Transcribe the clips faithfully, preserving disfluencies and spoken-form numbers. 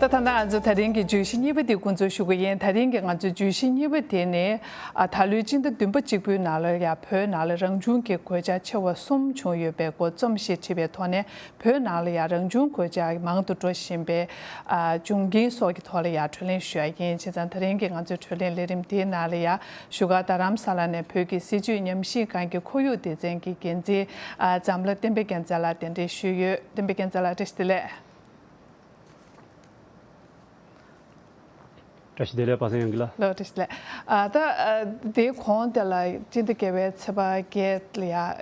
ད་ལྟ་ང་ཚོ་དེ་རིང་གི་བརྗོད་གཞི་གཉིས་པ་དེ་འགོ་འཛུགས་ཞུ་གི་ཡིན། དེ་རིང་གི་ང་ཚོའི་བརྗོད་གཞི་གཉིས་པ་དེ་ནི། ཨ། ད་ལོའི་སྤྱི་ཟླ་བདུན་པ་གཅིག་པུའི་ནང་ལ་ཡང་བོད་ནང་ལ་རང་བྱུང་གི་གོད་ཆག་ཆེ་བ་གསུམ་བྱུང་ཡོད་པའི་སྐོར་རྩོམ་ཞིག་བྲིས་པའི་ཐོག་ནས། བོད་ནང་ལ་ཡང་རང་བྱུང་གོད་ཆག་མང་དུ་འགྲོ་བཞིན་པའི། ཨ། འབྱུང་རྐྱེན་སོགས་ཀྱི་ཐོག་ལ་ཡང་བགྲོ་གླེང་ཞུ་ཡ་ཡིན། བྱས་ཙང་དེ་རིང་གི་ང་ཚོའི་བགྲོ་གླེང་ལས་རིམ་དེའི་ནང་ལ་ཡང་བཞུགས་སྒར་རྡ་རམ་ས་ལ་ནས་བོད་ཀྱི་སྲིད་བྱུས་ཉམས་ཞིབ་ཁང་གི་ཁོར་ཡུག་སྡེ་ཚན་གྱི་འགན་འཛིན། ཨ། ཛམ་ལྷ་བསྟན་པའི་རྒྱལ་མཚན་ལགས་གདན་འདྲེན་ཞུས་ཡོད། བསྟན་པའི་རྒྱལ་མཚན་ལགས། བཀྲ་ཤིས་བདེ་ལེགས། བཀྲ་ཤིས་བདེ་ལེགས། པ་སངས་དབྱངས་སྐྱིད་ལགས། ལགས། བཀྲ་ཤིས་བདེ་ལེགས། ཨ། ད། ཨ། དེའི་གོང་དེ་ལ་སྤྱི་ཟླ་བརྒྱད་པའི་ཚེས་པ་བརྒྱད་ལ་ཡ། ཨ།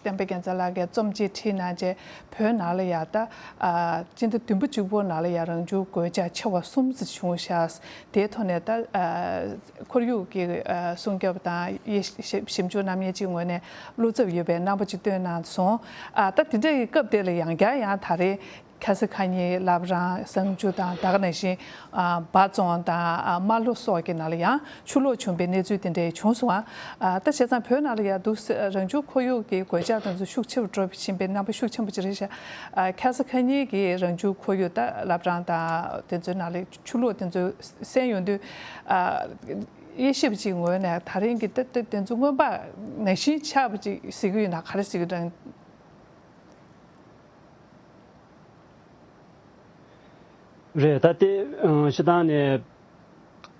བསྟན་པའི་རྒྱལ་མཚན་ལགས་ཀྱིས་རྩོམ་ཅིག་བྲིས་གནང་རྗེས། བོད་ནང་ལ་ཡ་ད། ཨ། སྤྱི་ཟླ་བདུན་པ་གཅིག་པོ་ནང་ལ་ཡ་རང་བྱུང་གོད་ཆག་ཆེ་བ་གསུམ་ཙམ་བྱུང་ཤག། དེའི་ཐོག་ནས་ད། ཨ། ཁོར་ཡུག་གི། ཨ། སྲུང་སྐྱོབ་དང་། ཞིབ་ཞིབ་འཇུག་གནང་མཁན་གཅིག་ངོས་ནས་བློ་འཚབ་ཡོད་པའི་རྣམ་པ་ཅིག་བཏོན་གནང་སོང་། ཨ། ད་དེ་འདྲའི་སྐབས་དེ་ལ་ཡང་བསྐྱར་ཡང་ད་རེས། ཁ་སང་ཁ་ཉིན་བླ་བྲང་བསང་ཆུ་དང་། ད་ག་ནང་བཞིན། ཨ། འབའ་རྫོང་དང་། ཨ། རྨ་ལྷོ་སོགས་ཀྱི་ནང་ལ་ཡང་ཆུ་ལོག་བྱུང་བའི་གནས་ཚུལ་དེ་འདྲ་བྱུང་སོང་། ཨ། ད་བྱས་ཙང་བོད་ནང་ལ་ཡང་འདུག་སེ་རང་བྱུང་ཁོར་ཡུག་གི་གོད་ཆག་དེ་ཚོ་ཤུགས་ཆེ་རུ་འགྲོ་བཞིན་པའི་རྣམ་པ་ཤུགས་ཆེན་པོ་ཅིག་རེད་ཤག། ཨ། ཁ་སང་ཁ་ཉིན་གྱི་རང་བྱུང་ཁོར་ཡུག་ད་བླ་བྲང་དང་དེ་ཚོའི་ནང་ལ་ཆུ་ལོག་དེ་ཚོ་གསན་ཡོང་དུས། ཨ། དབྱེ་ཞིབ་ཅིག་ངོས་ནས་ད་རིང་གི་ད་ད་དེ་ཚོ་སྔོན་དཔག་ནང་བཞིན་ཆགས་པ་ཅིག་ཟེར་གྱི་ཡོད་ན། ག་རེ་ཟེར་གྱི་འདྲ། རེད། ད་དེ། ཨང་། སྤྱིར་བཏང་ནས་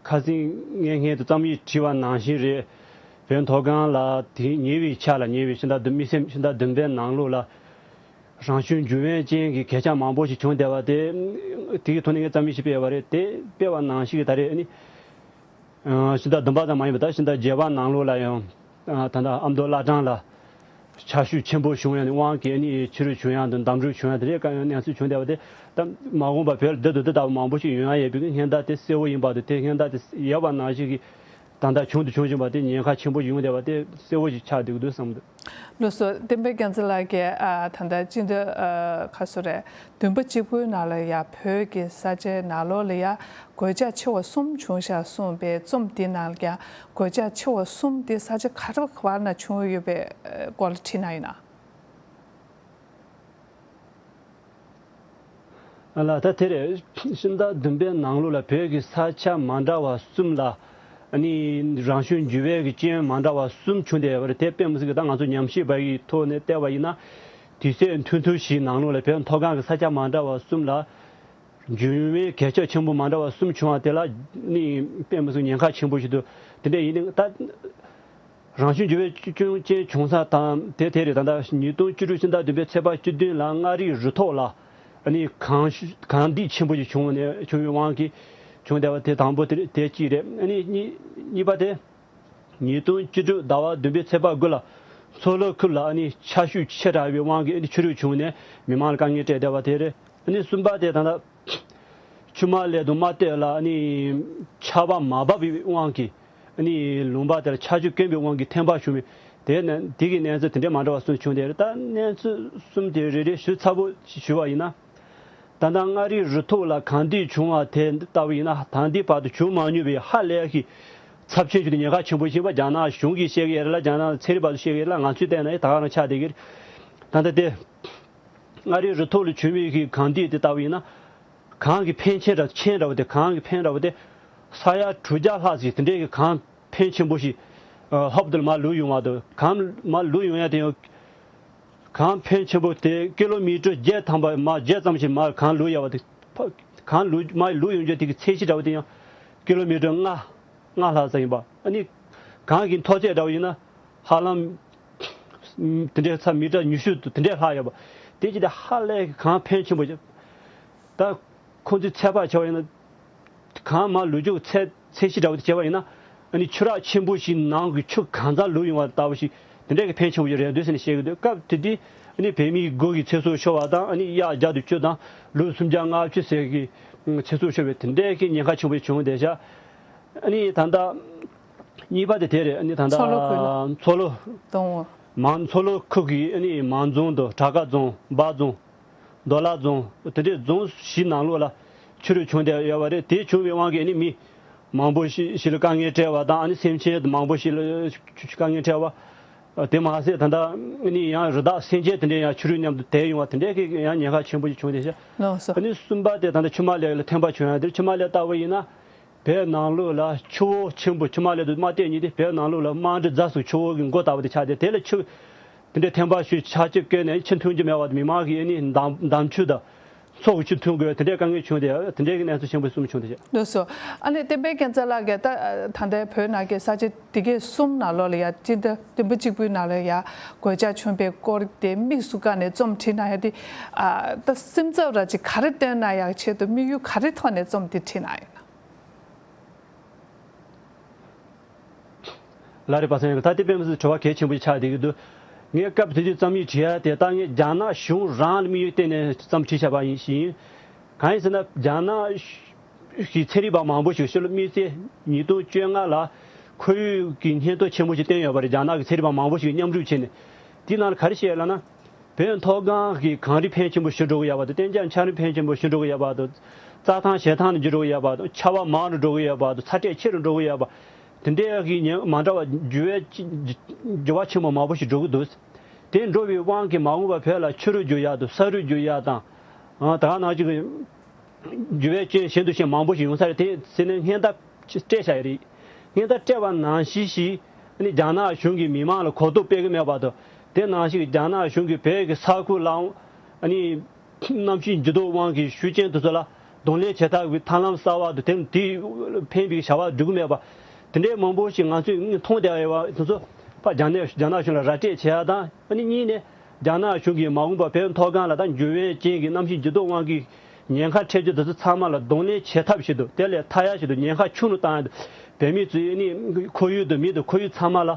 ཁ་སང་ངས་སྔོན་དུ་རྩོམ་ཡིག་བྲིས་པ་ནང་བཞིན་རེད། བོད་མཐོ་སྒང་ལ་དེ་ཉེ་བའི་ཆར་ལ། ཉེ་བའི་ཕྱི་ཟླ་བདུན། དམིགས་བསལ་ཕྱི་ཟླ་བདུན་པའི་ནང་ལོགས་ལ་རང་བྱུང་འབྱུང་བའི་རྐྱེན་གྱིས་གོད་ཆག་མང་པོ་ཞིག་བྱུང་བསྡད་པ་དེ། དེ་གི་ཐོག་ནས་ངས་རྩོམ་ཡིག་ཞིག་སྤེལ་བ་རེད། དེ་སྤེལ་བ་ནང་བཞིན་གྱི་ད་རེས་ཨ་ནི། ཨ། ཕྱི་ཟླ་བདུན་པ་ཙམ་མ་ཡིན་པ། ད་ཕྱི་ཟླ་བརྒྱད་པ་ནང་ལོགས་ལ་ཡང་། ཨ། ད་ལྟ་ཨ་མདོ་བླ་བྲང་ལ་ཆར་ཤུགས་ཆེན་པོ་བྱུང་ཡ་དབང་གིས་ཨ་ནི་ཕྱི་རུ་བྱུང་ཡ་དང་འདམ་འཁྲུག་བྱུང་ཡ་དེ་འདྲའི་དཀའ་ངལ་གནས་ཚུལ་བྱུང་བསྡད་པ་དེ། ད་མ་འོངས་པ་བོད་ལ་འདི་དང་འདི་ལྟ་བུ་མང་པོ་ཞིག་ཡོང་ཡ་ཡོད་པའི་སྔོན་བརྡ་དེ་གསལ་བོ་ཡིན་པ་དང་། དེ་སྔོན་བརྡ་དེ་ཡོད་པ་ནང་བཞིན་གྱི་ད་ལྟ་བྱུང་དང་འབྱུང་བཞིན་པ་དེ་ཉེན་ཁ་ཆེན་པོ་ཡོང་བསྡད་པ་དེ་གསལ་བོ་ཞིག་ཆགས་བསྡད་ཀྱི་འདུག་བསམ་གྱི་འདུག། ལགས་སོ། བསྟན་པའི་རྒྱལ་མཚན་ལགས་ཀྱིས། ཨ། ད་ལྟ་སྤྱི་ཟླ། ཨ། ག་རེ་ཟེར་དགོས་རེད། བདུན་པ་གཅིག་པུའི་ནང་ལ་ཡ་བོད་ཀྱི་ས་ཆའི་ནང་ལོགས་ལ་ཡ་གོད་ཆག་ཆེ་བ་གསུམ་བྱུང་ཤག་གསུངས་པའི་རྩོམ་འདི་ནང་ལ་ཡ་གོད་ཆག་ཆེ་བ་གསུམ་དེ་ས་ཆ་ག་རེ་བར་ན་བྱུང་ཡོད་པའི་སྐོར་ལ་བྲིས་གནང་ཡོད་ན། ཨ་ལགས། ད་དེ་རེད། ཕྱི་ཟླ་བདུན་པའི་ནང་ལོགས་ལ་བོད་ཀྱི་ས་ཆ་མ་འདྲ་བ་གསུམ་ལ་ཨ་ནི་རང་བྱུང་འབྱུང་བའི་གི་རྐྱེན་མ་འདྲ་བ་གསུམ་བྱུང་བསྡད་ཡོད་པ་རེད། དེ་དཔེ་མི་སྲིད་གི། ད་ང་ཚོ་ཉམས་ཞིབ་པ་ཡི་ཐོག་ནས་བལྟས་པ་ཡིན་ན། དུས་ཚོད་ཐུང་ཐུང་ཞིག་ནང་ལོགས་ལ་བོད་མཐོ་སྒང་གི་ས་ཆ་མ་འདྲ་བ་གསུམ་ལ་འབྱུང་བའི་གོད་ཆག་ཆེན་པོ་མ་འདྲ་བ་གསུམ་བྱུང་བ་དེ་ལ་ནི་དཔེ་མི་སྲིད་ཉེན་ཁ་ཆེན་པོ་ཞིག་འདུག། དེ་འདྲ་ཡིན་ན་ད་རང་བྱུང་འབྱུང་བའི་རྐྱེན་བྱུང་ས་དང་དེ་དེ་རེད། ད་ལྟ་ཉིས་སྟོང་བཅུ་དྲུག་ཕྱི་ཟླ་བདུན་པའི་ཚེས་པ་བཅུ་བདུན་ལ་མངའ་རིས་རུ་ཐོག་ལ་ནི་གངས་གངས་འདུས་ཆེན་པོ་ཞིག་བྱུང་ནས། བྱུང་བའི་དབང་གིས་བྱུང་བསྡད་པ་དེ་དང་པོ་དེ་དེ་གཅིག་རེད། ཨ་ནི་གཉིས་གཉིས་པ་དེ། ཉིས་སྟོང་བཅུ་དྲུག་ཟླ་བ་བདུན་པའི་ཚེས་པ་དགུ་ལ་མཚོ་ལྷོ་ཁུལ་ལ་ཨ་ནི་ཆར་ཤུགས་ཆེ་དྲགས་པའི་དབང་གིས་ཨ་ནི་ཆུ་རུད་བྱུང་ནས་མི་མང་ལ་དཀའ་ངལ་སྤྲད་བསྡད་པ་དེ་རེད། ཨ་ནི་གསུམ་པ་དེ་ད་ལྟ་ཆུ་དམག་སླེབས་དུས་དམག་སྟོད་ལ་ཨ་ནི་ཆར་པ་མ་བབས་པའི་དབང་གིས་ཨ་ནི་ལུང་པ་དེར་ཆར་ཆུ་དཀོན་པའི་དབང་གིས་ཐན་པ་བྱུང་བའི་དེ་ནས་དེ་གི་གནས་ཚུལ་དེ་འདྲའི་མ་འདྲ་བ་གསུམ་བྱུང་བསྡད་རེད། ད་གནས་ཚུལ་གསུམ་དེ་རེ་རེ་ཞིབ་ཚགས་པོ་ཞིག་ཞུ་བ་ཡིན་ན། ད་ལྟ་མངའ་རིས་རུ་ཐོག་ལ་གངས་འདུས་བྱུང་བ་དེ་ལྟ་བུ་ཡིན་ན། ད་ལྟའི་བར་དུ་བྱུང་མ་མྱོང་བའི་ཧ་ལས་ཀྱི་ཚབས་ཆེན་ཞིག་ཏུ་ཉེན་ཁ་ཆེན་པོ་ཞིག་ཡིན་པ་རྒྱ་ནག་གཞུང་གིས་བཤད་ཀྱི་ཡོད་རེད་ལ། རྒྱ་ནག་ཚན་རིག་པ་ཚོས་བཤད་ཀྱི་ཡོད་རེད་ལ། ང་ཚོས་བལྟས་ན་ད་ག་རང་ཆགས་བསྡད་ཀྱི་རེད། ད་ལྟ་དེ་མངའ་རིས་རུ་ཐོག་ལ་བྱུང་བའི་གི་གངས་འདུས་དེ་ལྟ་བུ་ཡིན་ན། གངས་ཀྱི་ཕན་ཆེན་འདྲ་ཆེན་འདྲ་བོ་དེ། གངས་ཀྱི་ཕན་འདྲ་བོ་དེ་ས་ཡ་དྲུག་བརྒྱ་ལྷག་ཅིག་དེ་འདྲའི་གི་གངས་ཕན་ཆེན་པོ་ཞིག་ཧོབ་ཏེ་མར་ལུད་ཡོང་བ་དང་། གངས་མར་ལུད་ཡོང་ཡ་དེ་ཡང་། གངས་ཕན་ཆེན་པོ་དེ་ཀི་ལོ་མི་ཊར་བརྒྱད་ཐམ་པ་མར་བརྒྱད་ཙམ་ཞིག་མར་གངས་ལུད་ཡོད་པ་དེ། གངས་ལུད་མར་ལུད་ཡོང་རྒྱུ་དེ་གི་ཚད་གཞི་འདྲ་བོ་དེ་ཡང་ཀི་ལོ་མི་ཊར་ལྔ་ལྔ་ལྷག་ཙམ་ཡིན་པ། ཨ་ནི་གངས་ཀྱི་མཐོ་ཚད་འདྲ་བོ་ཡིན་ན་ཧ་ལམ་དེ་འདྲའི་ས་མི་ཊར་ཉི་ཤུ་དེ་འདྲའི་ལྷག་ཡོད་པ། དེ་ཅི་སྟེ་ཧ་ལས་གངས་ཕན་ཆེན་པོ་ཞིག། ད་ཁོང་ཚོས་ཚད་དཔག་བྱས་པ་ཡིན་ན། གངས་མར་ལུད་རྒྱུ་ཚད་ཚད་གཞི་འདྲ་བོ་དེ་བྱས་པ་ཡིན་ན། ཨ་ནི་ཆུ་རགས་ཆེན་པོ་ཞིག་ནང་གི་ཆུ་གང་ཙམ་ལུད་ཡོང་བ་ལྟ་བུ་ཞིག་དེ་འདྲའི་གི་ཕན་ཆེན་པོ་ཞིག་རེད་འདུག་ཟེར་ནས་བཤད་ཀྱི་འདུག། སྐབས་དེ་དུས་ཨ་ནི་བོད་མིའི་སྒོ་གི་ཚེ་སྲོག་ཤོར་བ་དང་། ཨ་ནི་གཡག་བརྒྱ་དང་བཅུ་དང་ལུག་སུམ་བརྒྱ་ལྔ་བཅུ་ཟེར་གི་ཚེ་སྲོག་ཤོར་བའི་དེ་འདྲའི་གི་ཉེན་ཁ་ཆེན་པོ་ཞིག་བྱུང་བསྡད་ཤག། ཨ་ནི་ད་ལྟ་གཉིས་པ་དེ་དེ་རེད། ཨ་ནི་ད་ལྟ་མཚོ་ལྷོ་ཁུལ་ལ་མཚོ་ལྷོ་དང་པོ། མང་མཚོ་ལྷོ་ཁུལ་གྱི་ཨ་ནི་མང་རྫོང་དང་བྲག་དཀར་རྫོང་། འབའ་རྫོང་། མདོ་ལ་རྫོང་། དེ་འདྲའི་རྫོང་བཞི་ནང་ལོགས་ལ་ཆུ་རུད་བྱུང་བསྡད་ཡོད་པ་རེད། དེ་བྱུང་བའི་དབང་གིས་ཨ་ནི་མི་མང་པོ་ཞིག་ཞིག་ལ་དཀའ་ངལ་འཕྲད་པ་དང་། ཨ་ནི་སེམས་ཅན་མང་པོ་ཞིག་ལ་དཀའ་ངལ་འཕྲད་པ། དེ་མ་ཟད་ད་ལྟ་ནི་ཡང་རི་དྭགས་སེམས་ཅན་དེ་འདྲས་ཡང་ཕྱི་རོལ་མཉམ་དུ་དེད་ཡོང་བ་དེ་འདྲས་ཀྱི་ཡང་ཉེན་ཁ་ཆེན་པོ་ཞིག་བྱུང་བསྡད་ཤག་ལགས་སོ། ཨ་ནི་གསུམ་པ་དེ་ད་ལྟ་ཆུ་དམག་ལས་ལ་ཐན་པ་བྱུང་ཡ་དེར་ཆུ་དམག་ལས་ལྟ་བུ་ཡིན་ན། བོད་ནང་ལོགས་ལ་ཆུ་བོ་ཆེན་པོ་ཆུ་དམག་ལས་དུ་དམག་སྡེ་གཉིས་དེ་བོད་ནང་ལོགས་ལ་དམག་འདྲེ་རྫ་སོགས་ཆུ་བོ་གི་མགོ་ལྟ་བུ་དེ་ཆགས་ཏེ་དེ་ལ་ཆུ་དེ་འདྲའི་ཐན་པ་ཞིག་ཆགས་ཆེ་བཀལ་ནས་ཆུ་འཐུང་རྒྱུ་མེད་པ་དང་མི་མང་གི་ཨ་ནི་འདམ་འདམ་ཆུ་དང་མཚོ་གི་ཆུ་འཐུང་དགོས་དེ་འདྲའི་དཀའ་ངལ་བྱུང་སྟེ་དེ་འདྲའི་གནས་ཚུལ་ཆེན་པོ་གསུམ་བྱུང་སྟེ། ལགས་སོ། ཨ་ནི་བསྟན་པའི་རྒྱལ་མཚན་ལགས་ཀྱིས་ད་ད་ལྟའི་བོད་ནང་གི་ས་ཆ་དེ་གའི་གསུམ་ནང་ལོགས་ལ་ཡ་སྤྱི་ཟླ་བདུན་པ་གཅིག་པུའི་ནང་ལ་ཡ་གོད་ཆག་བྱུང་བའི་སྐོར་དེ་དམིགས་སུ་བཀར་ནས་རྩོམ་བྲིས་གནང་ཡ་དེ་ད་སེམས་འཚབ་ར་ཅིག་ག་རེ་བཏོན་གནང་ཡག་ཆེད་དུ་དམིགས་ཡུལ་ག་རེ་ཐོག་ནས་རྩོམ་དེ་བྲིས་གནང་ཡོད་ན། ལགས་རེད་པ་སངས་ཡང་ད་དེ་དཔེ་མི་སྲིད་དྲི་བ་གལ་ཆེན་པོ་ཞིག་ཆགས་བསྡད་ཀྱི་འདུག་ངས་སྐབས་དེ་དུས་རྩོམ་ཡིག་བྲིས་ཡ་དེ་ད་ངས་རྒྱ་ནག་གཞུང་རང་ལ་དམིགས་ཡུལ་བསྟན་ནས་རྩོམ་བྲིས་བཞག་པ་ཡིན་ཞིང་། གང་ཡིན་ཟེར་ན་རྒྱ་ནག་གི་ཚན་རིག་པ་མང་པོ་ཞིག་ཕྱི་ལོ་དམིགས་བསལ་ཉིས་སྟོང་བཅོ་ལྔ་ལ་ཁོར་ཡུག་གི་སྙན་ཐོ་ཆེན་པོ་ཞིག་བཏོན་ཡོད་པ་རེད། རྒྱ་ནག་གི་ཚན་རིག་པ་མང་པོ་ཞིག་མཉམ་རུབ་བྱས་ནས་དེའི་ནང་ལ་ག་རེ་བཤད་ཡོད་ལབ་ན། བོད་མཐོ་སྒང་གི་གངས་རི་ཕོན་ཆེན་པོ་ཞིག་འགྲོ་གི་ཡོད་པ་དང་གཏན་འཇགས་ཆ་རི་ཕོན་ཆེན་པོ་ཞིག་འགྲོ་གི་ཡོད་པ་དང་། རྩྭ་ཐང་བྱེ་ཐང་ནས་འགྲོ་གི་ཡོད་པ་དང་ཆར་པ་མང་རུ་འགྲོ་གི་ཡོད་པ་དང་ཚ་དྲོད་ཆེ་རུ་འགྲོ་གི་ཡོད་པ། དེ་འདྲའི་གི་ཉེན་མ་འདྲ་བ་འགྱུར་བའི་འགྱུར་བ་ཆེན་པོ་མང་པོ་ཞིག་འགྲོ་གི་འདུག་དེ་འགྲོ་བའི་དབང་གིས་མ་འོངས་པར་བོད་ལ་ཆུ་རུད་རྒྱུག་ཡག་དང་ས་རུད་རྒྱུག་ཡག་དང་། ད་ག་ནང་བཞིན་གྱི་འགྱུར་བའི་རྐྱེན་གཞན་དུ་ཞིག་མང་པོ་ཞིག་ཡོང་ས་རེད། དེ་ཟེར་ནས་སྔོན་བརྡ་སྤྲད་བཞག་ཡོད་རེད། སྔོན་བརྡ་སྤྲད་པ་ནང་བཞིན་ཞིག་ཨ་ནི་རྒྱ་ནག་གཞུང་གིས་མི་མང་ལ་གོ་རྟོགས་སྤེལ་གྱི་མེད་པ་དང་། དེ་ནང་བཞིན་རྒྱ་ནག་གཞུང་གིས་བོད་ཀྱི་ས་ཁུལ་ལའང་ཨ་ནི་གནམ་གཤིས་འགྱུར་ལྡོག་དབང་གིས་ཤུགས་རྐྱེན་དེ་ཚོ་ལ་གདོང་ལེན་བྱེད་ཐབས་ཀྱི་ཐབས་ལམ་གསར་བ་དང་དེ་དེས་ཕན་པའི་བྱ་བ་སྒྲུབ་ཀྱི་མེད་པ། དེ་འདྲའི་མང་པོ་ཞིག་ང་ཚོས་མཐོང་བསྡད་ཡོད་པ་དེ་ཚོ་ཕར་རྒྱ་ནག་རྒྱ་ནག་གཞུང་ལ་ར་སྤྲོད་བྱེད་ཡག་དང་ཨ་ནི་གཉིས་ནས། རྒྱ་ནག་གཞུང་གིས་མ་འོངས་པར་བོད་མཐོ་སྒང་ལ་ད་འགྱུར་བའི་རྐྱེན་གྱིས་གནམ་གཤིས་འགྱུར་ལྡོག་དབང་གིས་ཉེན་ཁ་འཕྲད་རྒྱུ་དེ་ཚོ་ཚང་མ་ལ་གདོང་ལེན་བྱེད་ཐབས་ཤིག་ཏུ་དེ་ལས་ཐར་ཡ་ཞིག་ཏུ་ཉེན་ཁ་ཆུང་རུ་བཏང་ཡ་དང་བོད་མི་ཚོའི་ནི་ཁོར་ཡུག་དང་མི་དང་ཁོར་ཡུག་ཚང་མ་ལ་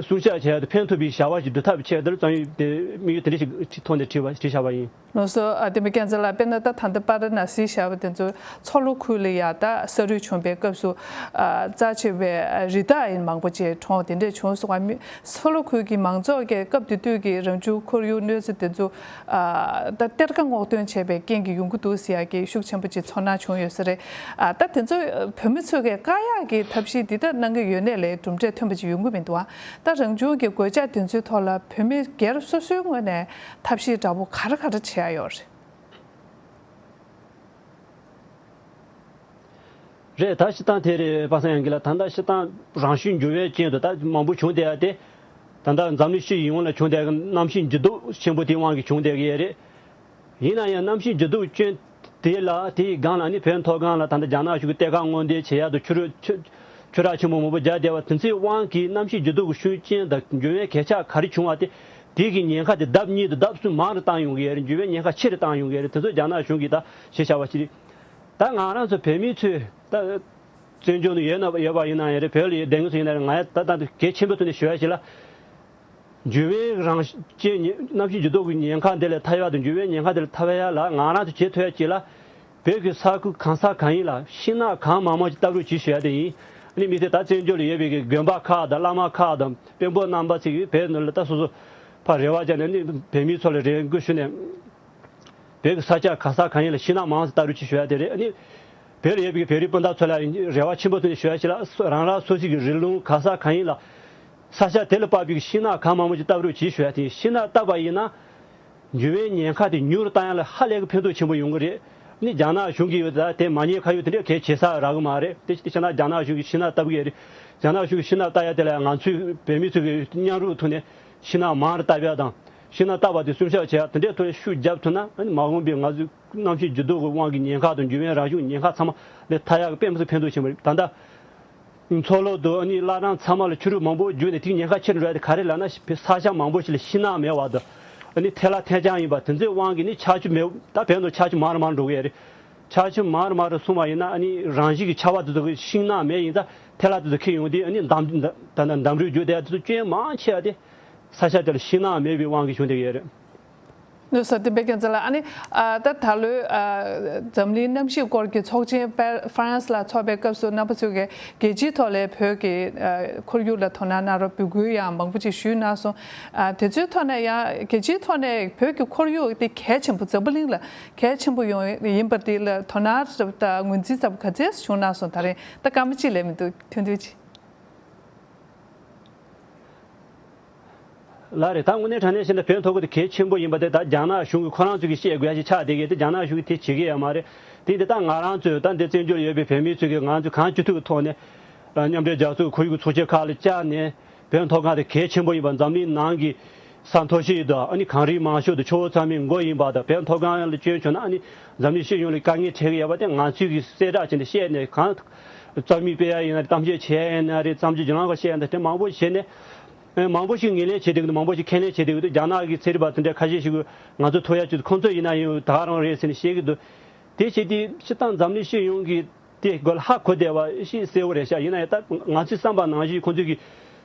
སྲུང་སྐྱོབ་བྱེད་ཡ་དང་ཕན་ཐོགས་པའི་བྱ་བ་ཞིག་སྒྲུབ་ཐབས་ཆེད་དུ་རྩོམ་ཡིག་དེ་དམིགས་ཡུལ་དེ་འདྲ་ཞིག་ཐོག་ནས་བྲིས་པ་བྲིས་བཞག་པ་ཡིན། ལགས་སོ། ཨ་དེ་མི་སྐྱོན་ཚ་ལ་དཔེར་ན་ད་ད་ལྟ་པ་ར་ན་སི་བྱ་བ་དེ་ཚོ་མཚོ་ལྷོ་ཁུལ་ལ་ཡ་ད་ས་རུད་བྱུང་པའི་སྐབས་སུ་ཨ་རྩ་ཆེ་བའི་རི་དྭགས་ཡིན་མང་པོ་ཅིག་གྲོངས་དེ་འདྲས་བྱུང་སོང་བ། མི་མཚོ་ལྷོ་ཁུལ་གྱི་མང་ཚོགས་ཀྱིས་སྐབས་དེ་དུས་ཀྱི་རང་བྱུང་ཁོར་ཡུག་གནོད་འཚེ་དེ་ཚོ་ཨ་ད་གཏེར་ཁ་སྔོག་འདོན་བྱས་པའི་རྐྱེན་གྱིས་ཡོང་གི་འདུག་ཟེར་ཡ་གི་ཤུགས་ཆེན་པོ་ཅིག་ཚོར་སྣང་བྱུང་ཡོད་ས་རེད། ཨ་ད་དེ་ཚོ་བོད་མི་ཚོ་གིས་བཀག་ཡག་གི་ཐབས་ཤེས་འདི་ལྟར་གནང་གི་ཡོད་ནའི་ལས་གྲུབ་འབྲས་ཐོན་པ་ཅིག་ཡོང་གི་མི་འདུག་ཨ་ད་རང་བྱུང་གི་གོད་ཆག་དེ་ཚོའི་ཐོག་ལ་བོད་མི་སྒེར་སོ་སོའི་ངོས་ནས་ཐབས་ཤེས་འདྲ་པོ་ག་རེ་ག་རེ་བྱེད་ཡ་ཡོད་རེད། རེད། ད་སྤྱིར་བཏང་དེ་རེད་པ་སངས་དབྱངས་སྐྱིད་ལགས། ད་ལྟ་སྤྱིར་བཏང་རང་བཞིན་འགྱུར་བའི་རྐྱེན་དུ་ད་མང་པོ་བྱུང་བསྡད་ཡ་དེ། ད་ལྟ་འཛམ་གླིང་སྤྱི་ཡོངས་ལ་བྱུང་བསྡད་ཀྱི་གནམ་གཤིས་འགྱུར་ལྡོག་ཆེན་པོ་དེའི་དབང་གིས་བྱུང་བསྡད་ཀྱི་ཡོད་རེད། ཡིན་ན་ཡང་གནམ་གཤིས་འགྱུར་ལྡོག་རྐྱེན་དེ་ལ་དེའི་སྒང་ལ་ནི་བོད་མཐོ་སྒང་ལ་ད་ལྟ་རྒྱ་ནག་གཞུང་གིས་གཏེར་ཁ་སྔོག་འདོན་བྱེད་ཡ་དང་ཆུ་རུད་ཆུ་ཆུ་རགས་ཆེན་པོ་མང་པོ་རྒྱག་བསྡད་པ་དེ་ཚོའི་དབང་གིས་གནམ་གཤིས་འགྱུར་ལྡོག་གི་ཤུགས་རྐྱེན་དང་འགྱུར་བའི་གོད་ཆག་ག་རེ་བྱུང་བ་དེ་དེ་གི་ཉེན་ཁ་དེ་ལྡབ་གཉིས་དང་ལྡབ་གསུམ་མང་རུ་བཏང་ཡོང་གི་ཡོད་རེད། འགྱུར་བའི་ཉེན་ཁ་ཆེ་རུ་བཏང་ཡོང་གི་ཡོད་རེད། དེ་ཚོ་རྒྱ་ནག་གཞུང་གིས་ད་བྱས་བཞག་པ་ཞིག་རེད། ད་ང་རང་ཚོ་བོད་མི་ཚོས་ད་བཙན་བྱོལ་ནང་ཡོད་ན་ཡོད་པ་ཡིན་ན་ཡང་རེད། བོད་ལ་ཡོད་བསྡད་མཁན་ཚོ་ཡིན་ན་རེད། ང་ད་ལྟ་གལ་ཆེན་པོའི་ཐོག་ནས་ཞུ་ཡ་ཞིག་ལ། འགྱུར་བའི་རང་བཞིན་གནམ་གཤིས་འགྱུར་ལྡོག་གི་ཉེན་ཁ་འདི་ལས་ཐར་ཡ་དང་འགྱུར་བའི་ཉེན་ཁ་འདི་ལས་ཐར་ཡ་ལ་ང་རང་ཚོ་བྱེད་ཐུབ་ཡ་ཅིག་ལ། བོད་ཀྱི་ས་ཁུལ་གང་ས་གང་ཡིན་ལ་ཤིང་ནགས་གང་མང་མང་ཅིག་བཏབ་རོགས་གྱིས་ཞུ་ཡ་དེ་ཡིན། ཨ་ནི་མི་ཚེ་ད་བཙན་བྱོལ་ལ་ཡོད་པའི་གི་དགོན་པ་ཁག་དང་བླ་མ་ཁག་དང་དཔོན་པོ་རྣམ་པ་ཚོས་བོད་ནང་ལ་ད་སོ་སོ་ཕར་རེ་བ་བཅངས་ནས་ཨ་ནི་བོད་མི་ཚོ་ལ་རེ་སྐུལ་ཞུས་ནས། བོད་ཀྱི་ས་ཆ་ག་ས་གང་ཡིན་ལ་ཤིང་ནགས་མང་ཙམ་བཏབ་རོགས་གྱིས་ཞུ་ཡ་དེ་རེད། ཨ་ནི་བོད་ལ་ཡོད་པའི་བོད་རིགས་སྤུན་ཟླ་ཚོ་ལ་རེ་བ་ཆེན་པོ་བཏོན་ནས་ཞུ་ཡ་ཞིག་ལ། རང་རང་སོ་སོ་གི་རི་ལུང་ག་ས་གང་ཡིན་ལ་ས་ཆ་དེ་ལ་དཔག་པའི་ཤིང་ནགས་གང་མང་པོ་ཅིག་བཏབ་རོགས་གྱིས་ཞུ་ཡ་དེ་ཡིན། ཤིང་ནགས་བཏབ་པ་ཡིན་ན་འགྱུར་བའི་ཉེན་ཁ་དེ་ཉུང་རུ་བཏང་ཡ་ལ་ཧ་ལས་ཀྱི་ཕན་ཐོགས་ཆེན་པོ་ཡོང་གི་རེད། ཨ་ནི་རྒྱ་ནག་གཞུང་གིས་ད་དེ་མ་ཉེས་ཁ་གཡོགས་དེ་འདྲ་གལ་ཆེ་ས་རག་གི་མ་རེད། དེ་དེ་བྱས་ན་རྒྱ་ནག་གཞུང་གིས་ཤིང་ནགས་བཏབ་གི་རེད། རྒྱ་ནག་གཞུང་གིས་ཤིང་ནགས་བཏབ་ཡ་དེ་ལ་ང་ཚོའི་བོད་མི་ཚོ་གི་མཉམ་རུབ་ཐོག་ནས་ཤིང་ནགས་མང་རུ་བཏབ་ཡ་དང་། ཤིང་ནགས་བཏབ་པ་དེ་སྲུང་སྐྱོབ་བྱེད་ཡ་དེ་འདྲའི་ཐོག་ནས་ཤུགས་བརྒྱབ་ཐུབ་ན། ཨ་ནི་མ་འོངས་པའི་ང་ཚོའི་གནམ་གཤིས་འགྱུར་ལྡོག་གི་དབང་གིས་ཉེན་ཁ་དང་འགྱུར་བའི་རང་བྱུང་ཉེན་ཁ་ཚང་མ་ལས་ཐར་ཡག་གི་དཔེ་མི་སྲིད་ཕན་ཐོགས་ཆེན་པོ་རེད། ད་ལྟ་མཚོ་ལྷོ་དང་ཨ་ནི་བླ་བྲང་ཚང་མ་ལ་ཆུ་རུད་མང་པོ་རྒྱུག་ནས་དེའི་ཉེན་ཁ་ཆེ་རུ་འགྲོ་ཡ་དེ་ག་རེ་ལབ་ན། ས་ཆ་མང་པོ་ཞིག་ལ་ཤིང་ནགས་མེད་པ་དང་། ཨ་ནི་ཐལ་བ་ཐལ་རྐྱང་ཡིན་པ་དེ་ཚོའི་དབང་གིས་ནི་ཆར་ཆུ་མེད། ད་བོད་ནང་ཆར་ཆུ་མང་རུ་མང་རུ་འགྲོ་གི་ཡོད་རེད། ཆར་ཆུ་མང་རུ་མང་རུ་སོང་བ་ཡིན་ན་ཨ་ནི་རང་བཞིན་གྱི་ཆར་པ་དེ་ཚོ་གི་ཤིང་ནགས་མེད་ཡིན་ཙང་ཐལ་བ་དེ་ཚོ་འཁྱེར་ཡོང་དུས་ཨ་ནི་འདམ་ད་ད་འདམ་རུད་རྒྱུག་བསྡད་ཡ་དེ་ཚོ་སྐྱོན་མང་ཆེ་བ་དེ་ས་ཆ་དེ་ལ་ཤིང་ནགས་མེད་པའི་དབང་གིས་བྱུང་བསྡད་ཀྱི་ཡོད་རེད། ལགས་སོ། བསྟན་པའི་རྒྱལ་མཚན་ལགས། ཨ་ནི་ཨ་ད་ད་ལོའི་ཨ་འཛམ་གླིང་གནམ་གཤིས་སྐོར་གྱི་ཚོགས་ཆེན་པེ་ཧྥ་རན་སི་ལ་ཚོགས་པའི་སྐབས་སུ་རྣམ་པ་ཚོས་ཀྱི་རྒྱལ་སྤྱིའི་ཐོག་ལ་བོད་ཀྱི་ཨ་ཁོར་ཡུག་ལ་དོ་སྣང་གནང་རོགས་འབོད་སྐུལ་ཡང་མང་པོ་ཅིག་ཞུས་གནང་སོང་། ཨ་དེ་ཚོའི་ཐོག་ནས་ཡང་རྒྱལ་སྤྱིའི་ཐོག་ནས་བོད་ཀྱི་ཁོར་ཡུག་དེ་གལ་ཆེན་པོ། འཛམ་བུ་གླིང་ལ་གལ་ཆེན་པོ་ཡོང་ཡིན་པ་དེ་ལ་དོ་སྣང་དང་ངོས་འཛིན་ཚ་པོ་ག་ཚད་བྱུང་གནང་སོང་། ད་རེས་ད་སྐར་མ་གཅིག་ལས་མི་འདུག་ཐུང་ཐུང་ཅིག་ལགས་རེད། ད་དངོས་གནས་དྲང་གནས་བཤད་ན་བོད་མཐོ་སྒང་དེ་གལ་ཆེན་པོ་ཡིན་པ་དེ་ད་རྒྱ་ནག་གཞུང་གིས་ཁོ་རང་ཚོ་གིས་བཤད་དགོས་ཡ་ཞིག་ཆགས་བསྡད་ཀྱི་དེ་རྒྱ་ནག་གཞུང་གིས་དེ་བྱེད་ཀྱི་ཡོད་མ་རེད། དེ་འདི་ད་ང་རང་ཚོས་ད་འདི་བཙན་བྱོལ་ཡོད་པའི་བོད་མི་ཚོ་གིས་ང་ཚོ་གང་ཅི་ཐུབ་ཀྱིས་ཐོག་ནས་མཉམ་འབྲེལ་རྒྱལ་ཚོགས་ཁོར་ཡུག་གི་ཚོགས་ཆེན་ཁག་ལ་བཅར་ནས་བོད་མཐོ་སྒང་དེ་གལ་ཆེན་པོ་ཡིན་པ། འཛམ་གླིང་ནང་གི་ས་མཐོ་ཤོས་དང་ཨ་ནི་གངས་རི་མང་ཤོས་དང་ཆུ་བོ་ཚང་མའི་མགོ་ཡིན་པ་དང་། བོད་མཐོ་སྒང་ལ་སྐྱོན་བྱུང་ན་ཨ་ནི་འཛམ་གླིང་སྤྱི་ཡོངས་ལ་དཀའ་ངལ་འཕྲད་ཀྱི་ཡོད་པ་དེ་ང་ཚོས་ཀྱིས་གསལ་བསྒྲགས་བྱས་ནས་བཤད་ནས། གང་རྩོམ་ཡིག་སྤེལ་ཡ་ཡིན་ན་རེད། གཏམ་བཤད་བྱེད་ཡ་ཡིན་ན་རེད། བརྩམས་ཆོས་བགྲོ་གླེང་བཤད་ཡ་ཡིན་ན་དེ་མང་པོ་བྱས་ནས། ཨེ། མང་པོ་ཞིག་ངོས་ལེན་བྱེད་བསྡད་ཀྱི་འདུག་མང་པོ་ཞིག་ཁས་ལེན་བྱེད་བསྡད་ཀྱི་འདུག་རྒྱ་ནག་གི་ཚན་རིག་པ་དེ་འདྲ་ཁ་ཤས་ཤིག་གིས་ང་ཚོ་ཐུག་ཡ་ཅིག་ཁོང་ཚོ་ཡིན་ན་ཡང་ད་ག་རང་རེད་ཟེར་ནས་བཤད་ཀྱི་འདུག་དེ་བྱས་དུས་སྤྱིར་བཏང་འཛམ་གླིང་སྤྱི་ཡོངས་ཀྱིས་དེ་སྐོར་ལ་ཧ་གོ་བསྡད་པ་ཞིག་གསལ་པོ་རེད་ཤག་ཡིན་ན་ཡང་ད་ང་ཚོས་བསམ་པ་ནང་བཞིན་ཁོང་ཚོས་ཀྱི་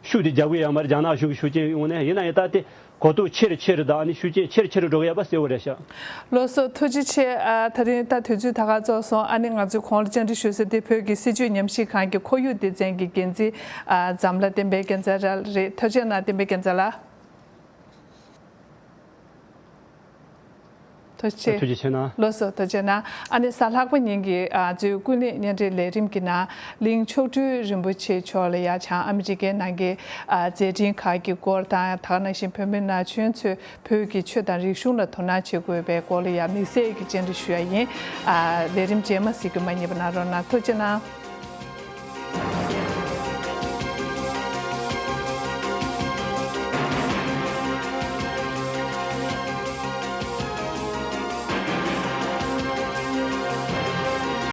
ཤུགས་དེ་རྒྱག་གི་ཡོད་མ་རེད། རྒྱ་ནག་གཞུང་གི་ཤུགས་རྐྱེན་ཡོང་ནས། ཡིན་ན་ཡང་ད་དེ་གོ་རྟོགས་ཆེ་རུ་ཆེ་རུ་དང་ཨ་ནི་ཤུགས་རྐྱེན་ཆེ་རུ་ཆེ་རུ་འགྲོ་གི་ཡོད་པ་གསལ་པོ་རེད་ཤག་ལགས་སོ། ཐུགས་རྗེ་ཆེ། ཨ། ད་རིང་ད་དུས་ཚོད་ད་ག་རྫོགས་སོང་། ཨ་ནི་ང་ཚོས་གོང་ལ་བཅར་འདྲི་ཞུ་ས་དེ་བོད་ཀྱི་སྲིད་བྱུས་ཉམས་ཞིབ་ཁང་གི་ཁོར་ཡུག་སྡེ་ཚན་གྱི་འགན་འཛིན། ཨ། འཛམ་ལྷ་བསྟན་འཕེལ་རྒྱལ་མཚན་ལགས་རེད། ཐུགས་རྗེ་གནང་བསྟན་འཕེལ་རྒྱལ་མཚན་ལགས། ཐུགས་རྗེ་ཆེ། ཐུགས་རྗེ་ཆེ་གནང་། ལགས་སོ། ཐུགས་རྗེ་གནང་། ཨ་ནི་གཟའ་ལྷག་པ་ཉིན་གྱི། ཨ། ང་ཚོའི་ཀུན་གླེང་བརྙན་འཕྲིན་ལས་རིམ་གྱི་ནང་གླིང་མཆོག་སྤྲུལ་རིན་པོ་ཆེ་མཆོག་ལ་ཡ་བྱང་ཨ་མི་རི་ཀའི་ནང་གི། ཨ། མཛད་འཕྲིན་ཁག་གི་སྐོར་དང་། ད་ག་ནང་བཞིན་བོད་མི་ན་གཞོན་ཚོས་བོད་ཀྱི་ཆོས་དང་རིག་གཞུང་ལ་དོ་སྣང་བྱེད་དགོས་པའི་སྐོར་ལ་ཡ་དམིགས་བསལ་གྱི་བཅར་འདྲི་ཞུ་ཡ་ཡིན། ཨ། ལས་རིམ་རྗེས་མ་གཟིགས་རྒྱུ་མ་བསྙེལ་བ་གནང་རོགས་གནང་། ཐུགས་རྗེ་གནང་།